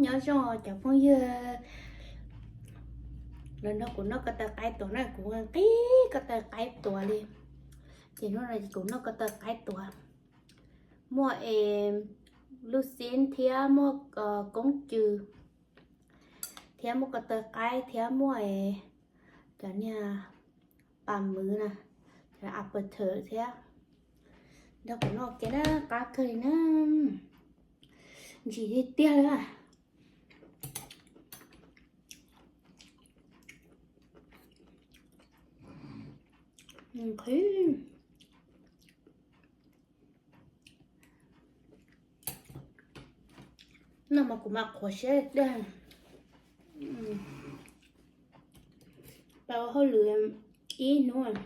Nyob zoo cov phooj ywg, los nrog kuv noj ko taw qaib tuam na, kuv nqis ko taw qaib tuam li. Ces hnub no kuv noj ko taw qaib tuam, muaj es lub xib thiab muaj koob cw, thiab muaj ko taw qaib thiab muaj cov niag pas mwv na, cov appetizer thiab. Nrog kuv noj kiag na, qab kawg li na. Ntsim tiag tiag li. Nqhis. No mas kuv mam qhuav siab tiag. Tau hauj lwm ib hnub,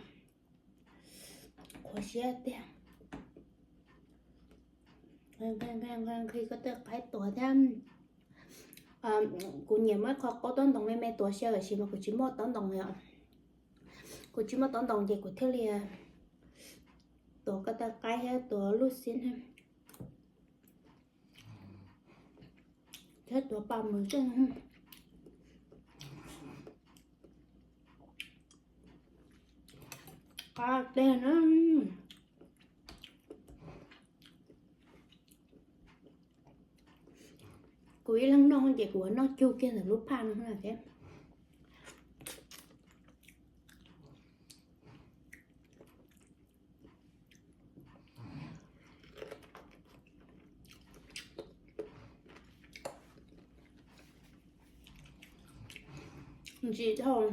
qhuav siab tiag. Nqhis ko taw qaib tuam thiab. Kuv nyiam muab qho qaub taub ntoos me me tuav xyaw, tiam sis mas kuv tsis muaj taub ntoos yom. Kuv tsis muaj taub ntoos ces kuv thiaj li tuav ko taw qaib thiab tuav lub xib thiab tuav pas mwv xwb. Qab tiag na. Kuv ib leeg noj ces kuv noj cug kiag ntawm lub phaj no thiab. Ntsim dhau.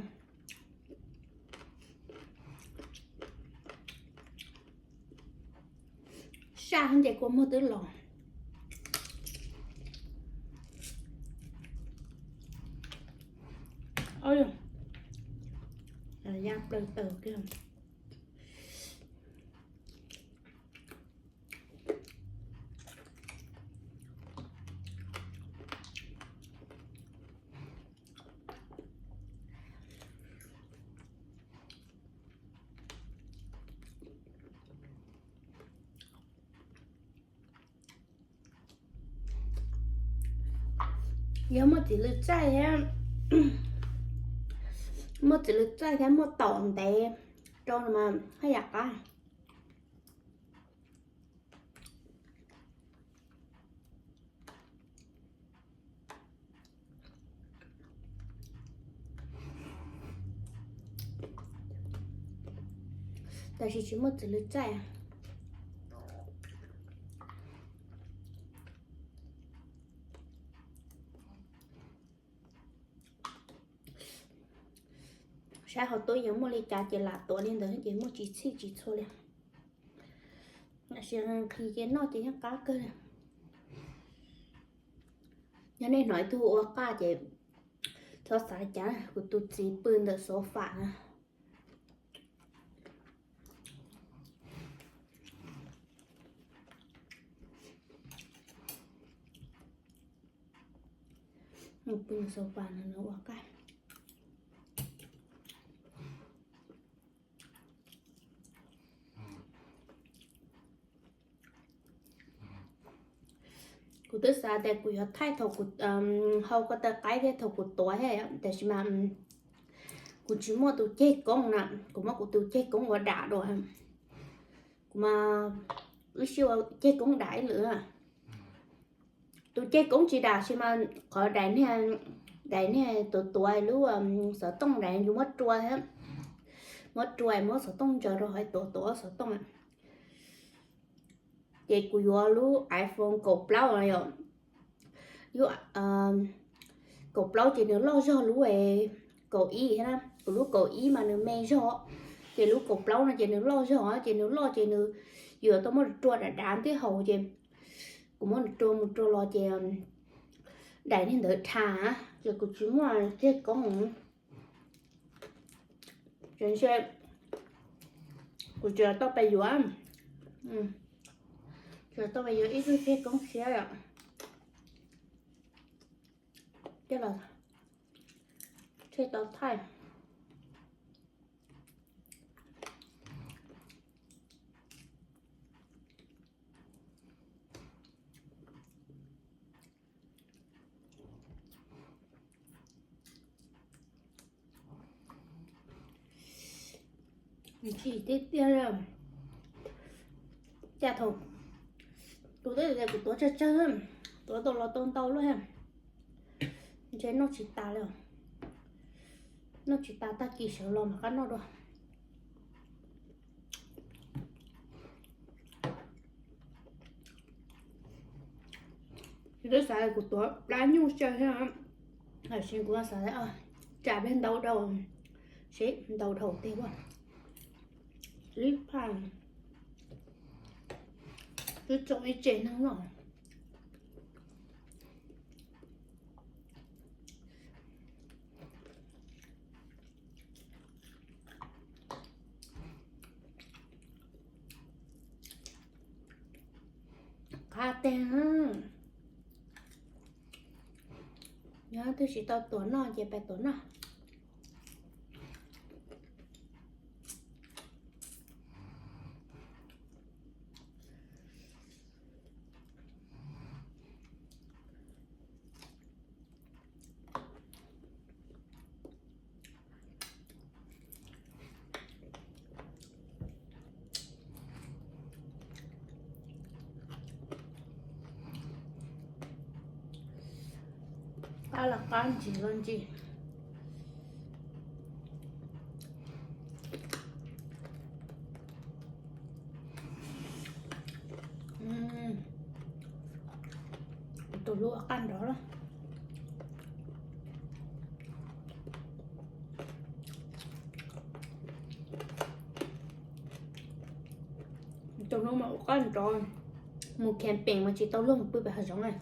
Saj ces kua muag twb los. Ya plaws taws kiag. Yog muaj txiv lws txaij thiab, muaj txiv lws txaij thiab muaj taum ntev rau no mas haj yam qab. Tab sis tsis muaj txiv lws txaij. Saib hauv tub yeej muaj li cas ces lam tuav li ntawd ces muaj tsis txhij tsis txhua li. Tab sis nqhis ces noj ces yeej qab kawg li. Yog nej hnov ib tug ua qaj ces txhob xav cas, kuv tus txiv pw ntawm sofa na. Nws pw sofa no nws ua qaj. Kuv twb xav tias kuv yuav thaij thaum kuv hau ko taw qaib thiab thaum kuv tuav thiab, tab sis mas kuv tsis muaj tus ceg koob na, kuv muab kuv tus ceg koob ua dam dua. Kuv mas wb sij ua ceg koob dam ib lwm. Tus ceg koob tsis dam sis mas qhov daim niag, daim niag tuav tuav lub xov tooj daim yus muab rua thiab, muab rua muab xov tooj ntsaws rau hauv tuav tuav xov tooj. Ces kuv yuav lub iPhone kaum plaub no yom, lub kaum plaub ces nws loj zog lub kaum ib thiab na. Kuv lub kaum ib mas nws me zog, ces lub kaum plaub no ces nws loj zog ces nws loj ces nws yuav tau muab rua dav dav ntij haus ces kuv muab nws rua mus rua los ces daim niag ntawd dhau, ces kuv tsis muaj ceg koob. Ces ntshe kuv tsis tau pes yuav, tsis tau pes yuav ib tug ceg koob siab os. Coj los tseg tau thaij. Tsis tiag tiag li. Cas thaum kuv twb tias kuv tuav tsawg tsawg, tuav tau los tau ntau lawm, ntshe noj tsis tas li. Noj tsis tas, tag kis sawv los mam qab noj dua. Twb xav kuv tuav plab nyuj tsawg thiab, tam sim kuv xav tsa peb ntau dhau, seb ntau dhau tiag ua ib phaj twb tsoo ib tse neeg noj. Qab teg. Nyob twb tsis tau tuav noj ces pais tuav noj. Qab los qab, ntsim los ntsim. Tus hlub ua qaj nrov lawm. Tus hlub mas ua qaj nrov, mus camping mas tsis tau luag mus pw pem hav zoov na.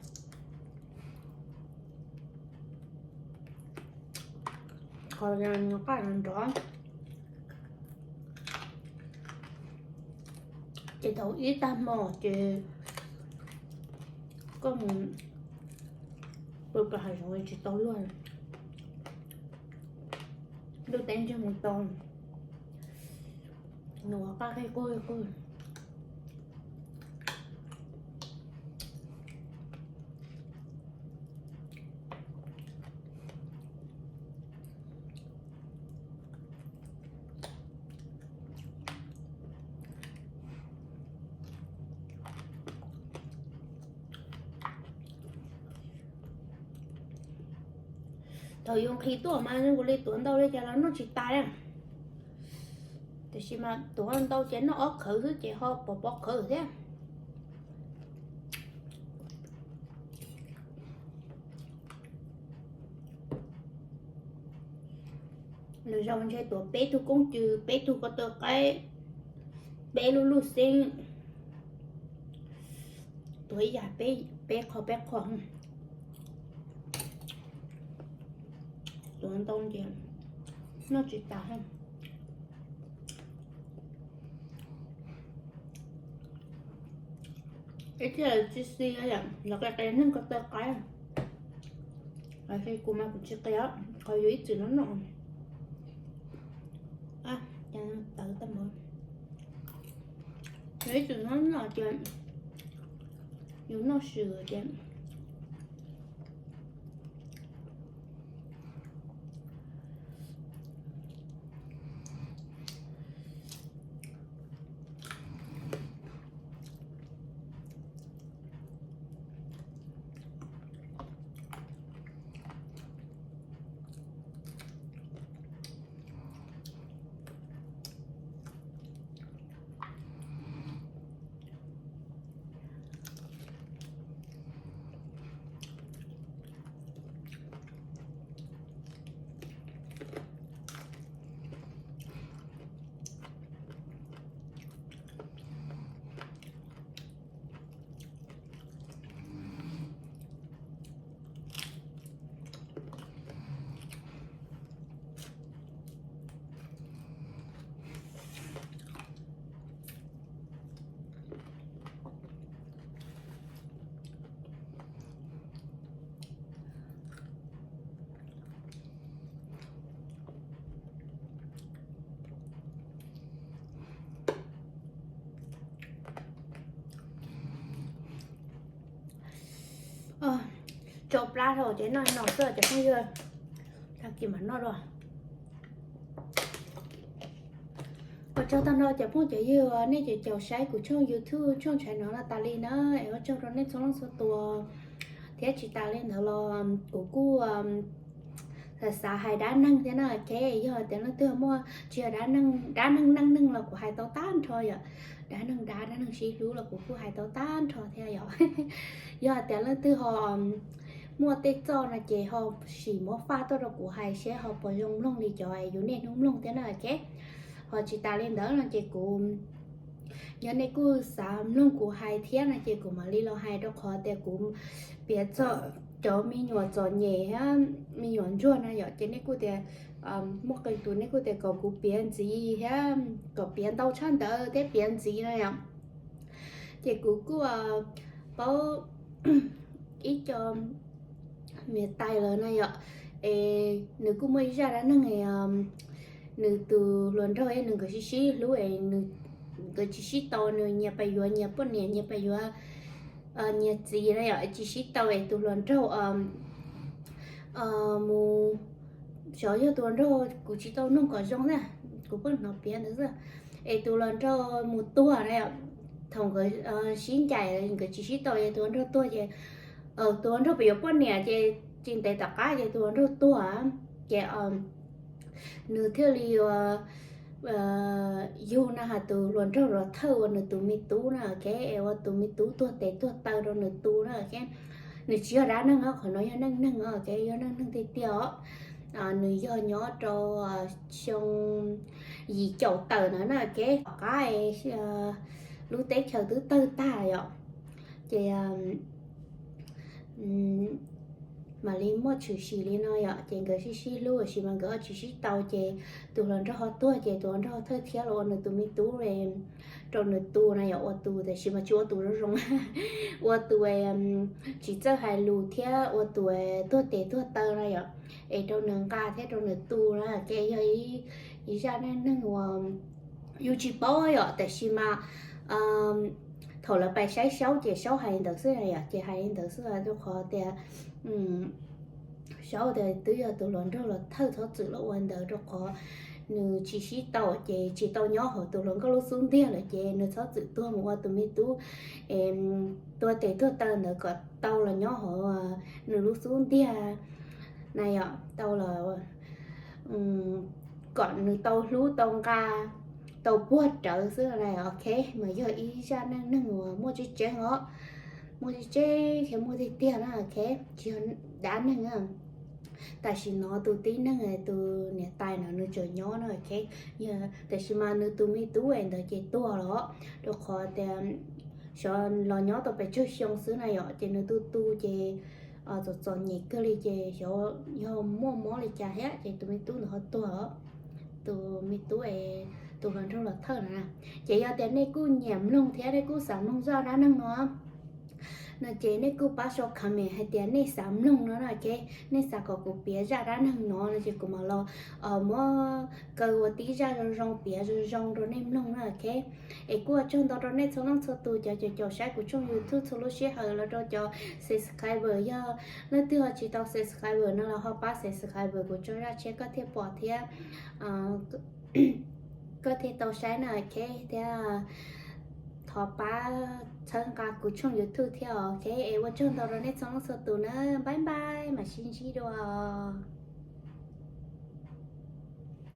Qhov qaj nrov. Ces thaum ib tag hmo ces koj mus pw pem hav zoov tsis tau luag. Ntuj teb ntsiag mus tau, nws ua qaj qig quj qig quj. Thaum yus nqhis tuaj mas kuv li tuav ntau li cas los noj tsis tas li. Tiam sis mas tuav ntau ces noj ob qhawv xwb ces ho pov pov qhawv thiab. Lwm zaus ntshe tuav peb tug koob cws, peb tug ko taw qaib, peb lub luj xeeb, tuav ib yam peb qho peb qho. Tuav ntau ces noj tsis tas. Ib txhia tsis xis, lawv qia qia neeg ko taw qaib, lossis kuv mas kuv tsis qia, qhov yus ib txwm noj noj. Tawv tag npaum, yus ib txwm noj noj ces yus noj swm ces Tsau plab dhau ces noj no xwb cov phooj ywg, tag kis mam noj dua. Ua Tsaug tag nrho cov phooj cov ywg nej caum caum saib kuv tshooj YouTube tshooj tshai no no tas li na, es ua tsaug rau nej txhua leej txhua tus. Thiab tsis tas li ntawd los kuv kuj xav xav hais dab neeg thiab na, ok. Yog tias leej twg muaj tsis yog dab neeg, dab neeg neej neeg los kuv hais tau tag nrho yom. Dab neeg dab, dab neeg sib hlub los kuv kuj hais tau tag nrho thiab yom. Yog tias leej twg ho muaj tej txoj no ces ho sim muab faj tuaj rau kuv hais seb ho puas zoo mloog li cov yus niaj hnub mloog thiab na, ok. Ho tsis tas li ntawd no ces kuv, yog nej kuj xav mloog kuv hais thiab no ces kuv mam li los hais, rau qhov tias kuv piav txog cov me nyuam txom nyem thiab me nyuam ntsuag na yom, ces nej kuj tias, muaj qee tus nej kuj tias kom kuv piav ntxiv thiab, kom piav ntau tshaj ntawd thiab piav ntxiv na yom. Ces kuv kuj paub ib co niam tais lawm na yom, es nws kuj muaj ib zaj dab neeg, nws tus hluas nraug es nws nkawd sib sib hlub es nws, nkawd tsis sib tau, nws nyias pais yuav nyias poj niam, nyias pais yuav nyias txiv na yom, tsis sib tau es tus hluas nraug mus, xyov yog tus hluas nraug, kuv tsis tau noog kom zoo na, kuv pheej hnov piav ntawd xwb, es tus hluas nraug mus tuag na yom. Thaum nkawd sib ncaim nkawd tsis sib tau es tus hluas nraug tuag ces tus hluas nraug pais yuav poj niam ces tsis ntev tom qab ces tus hluas nraug tuag, ces nws thiaj li yuav yug na has tus hluas nraug los thawj ua nws tus me tub na, ok, es ua tus me tub tuag tes tuag taw rau nws tu na, ok. Nws tsis yog dab neeg os, qhov no yog neej neeg os, ok, yog neej neeg tiag tiag os. Nws yog nyob rau xyoo yim caum tawm na, ok, tom qab lub teb chaws twb tawg tag yom, ces mam li muaj tshwm sim li no yom, ces nkawd sib sib hlub tab sis mas nkawd ho tsis sib tau ces tus hluas nraug ho tuag ces tus hluas nraug thawj thiab los ua nws tus me tub rau nws tu na yom, ua tus tab sis mas tsis ua tus zoo zoo, ua tus tsis txawj hais lus thiab ua tus tuag tes tuag taw na yom, es rau nws nqa thiab rau nws tu na, ces yog ib zaj neej neeg uas yus tsis paub yom, tab sis mas thaum lawv pais saib Saub ces Saub hais li ntawd xwb yom, ces hais li ntawd xwb rau qhov tias Saub tias twb yog tus hluas nraug los thawj txhob txwm los ua ntawd rau qhov nws tsis sib tau ces tsis tau nyob hauv tus hluas nkauj lub xub ntiag lawm ces nws txhob txwm tuag mus ua tus me tub tuag tes tuag taw ntawd kom tau los nyob hauv nws lub xub ntiag na yom, tau los kom nws tau hlub tau nqa tau puag rawv xwb na, ok. Mas yog ib zaj neej neeg uas muaj tseeb tseeb os, muaj tseeb tseeb thiab muaj tiag tiag na, ok, tsis yog dab neeg na. Tam sim no tus tib neeg tus niam tais no nws tseem nyob na, ok, tab sis mas nws tus me tub es ntawd ces tuag los rau qhov tias xyov los nyob tau pes tsawg xyoo xwb na yom, ces nws tu tu ces txom txom nyem kawg li ces xyov yog muaj mob li cas thiab ces tus me tub ntawd ho tuag os. Tus me tub es tus hluas nraug los thawj no na. Ces yog tias nej kuj nyiam mloog thiab nej kuj xav mloog zaj dab neeg no no ces nej kuj pab sau comment hais tias nej xav mloog no na, ok, nej xav kom kuv piav zaj dab neeg no no ces kuv mam los muab kaw ua tib zaj zoo zoo piav zoo zoo rau nej mloog na, ok. Es kuj ua tsaug ntau rau nej txhua leej txhua tus cov caum caum saib kuv tshooj YouTube txhua lub sij hawm los rau cov subscriber, yog leej twg ho tsis tau subscriber no los ho pab subscriber kuv tshooj zaj tshiab koj thiaj pom thiab koj thiaj tau saib na, ok, thiab thov pab txhawb nqa kuv tshooj YouTube thiab, ok. Es ua tsaug ntau rau nej txhua leej txhua tus na, bye bye, mam sib ntsib dua.